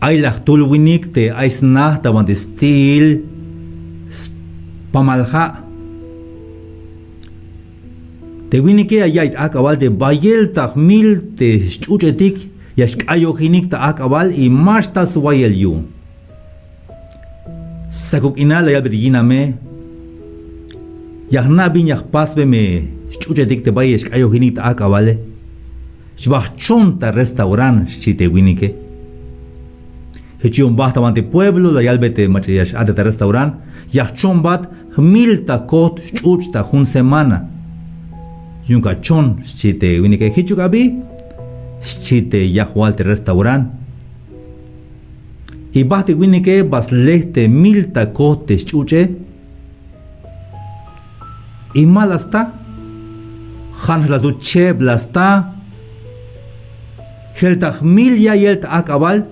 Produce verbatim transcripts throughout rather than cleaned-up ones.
Ay la jtul winik te ay sna ta banti sti'il spamal ja'. Te winike ya ya'iy ta ajk'abal te bayel ta jmil te sch'uch'etik ya xk'ayojinik ta ajk'abal y ma xtal swayel yu'un. Sakub k'inal la yalbe te yiname: Ya jna' bin ya jpasbe me sch'uch'etik te bayel ya xk'ayojinik ta ajk'abale. Xba jchon ta restaurant, xchi te winike. Jich yu'un bajt ta banti pueblo la yalbe te mach'a ya x-a'tej ta restaurant: Ya jchonbat jmil ta kojt sch'uch' ta jun semana. Yu'un ka chon, xchi te winike. Jichuk abi, xchi te yajwal te restaurant. Y bajt te winike ba sle te mil ta kojt te sch'uch'e. Y ma la sta. Ja'nax la tut cheb la sta. Jel ta jmil ya'iyel ta ajk'abal,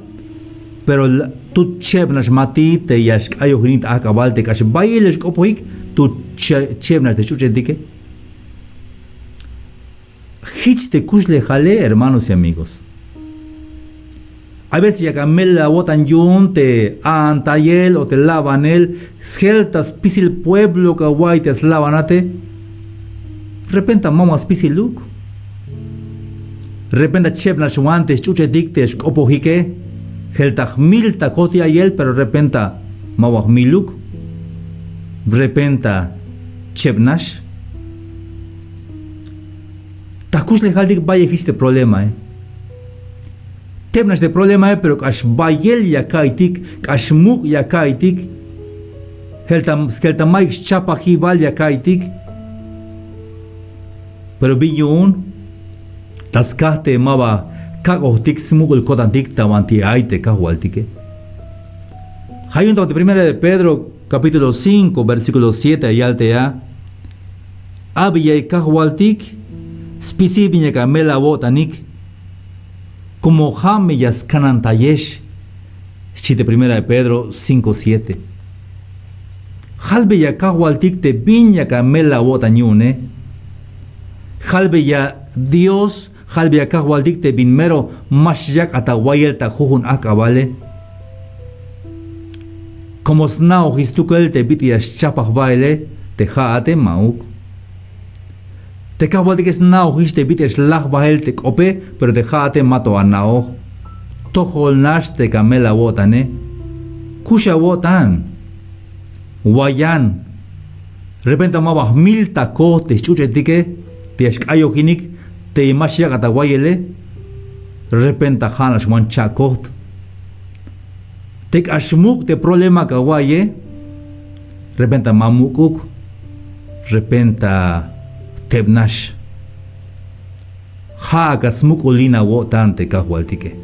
pero la tut cheb nax mati te ya xk'ayojinik ta ajk'abal te k'ax bayel ya xk'opojik, tut che-, cheb nax te sch'uch'etike. Jich te kuxlejale, hermanos y amigos. A veces yak amel awo'tan yu'un te a'antayel o te labanel, sjel ta spisil pueblo ka wa'iy te slabanate. Repenta ma ba spisiluk. Repenta cheb nax wan te sch'uch'etik te xk'opojike. Jel ta jmil ta kojt ya'iyel, pero repenta ma ba jmiluk. Repenta cheb nax. Ta jkuxlejaltik bayel jich te problemae. Teb nax te problemae, pero k'ax bayel ya ka'iytik, k'ax muk' ya ka'iytik. Jel ta, jel ta mayuk schapajibal ya ka'iytik. Pero bin yu'un, ta skaj te ma ba kak'ojtik smuk'ul ko'tantik ta banti ay te Kajwaltike. Ja' yu'un ta banti Primera de Pedro capítulo cinco, versículo siete, ya yal te a: Abi ya'iy Kajwaltik spisil bin yak amel awo'tanik, como ja' me ya skanantayex, xchi te Primera de Pedro cinco siete. Jalbeya Kajwaltik te bin yak amel awo'tan yu'une. Jalbeya Dios, jalbeya Kajwaltik te bin mero ma xyak'at awayel ta jujun ajk'abale. Como sna'ojix stukel te bit'il ya xchapaj baele, te ja'ate ma'uk. Te Kajwaltike sna'ojix te bit'il ya xlaj bael te k'ope, pero te ja'ate ma to ana'oj. Tojol nax te yak amel awo'tane. Kux awo'tan. Wayan. Repenta ma ba jmil ta kojt te sch'uch'etike te ya xk'ayojinik, te ma xyak'at awayele. Repenta ja' nax wan cha'kojt. Te k'ax muk' te problema ka wa'iye, repenta ma muk'uk, repenta jteb nax. Ja' ak'a smuk'ulin awo'tan te Kajwaltike.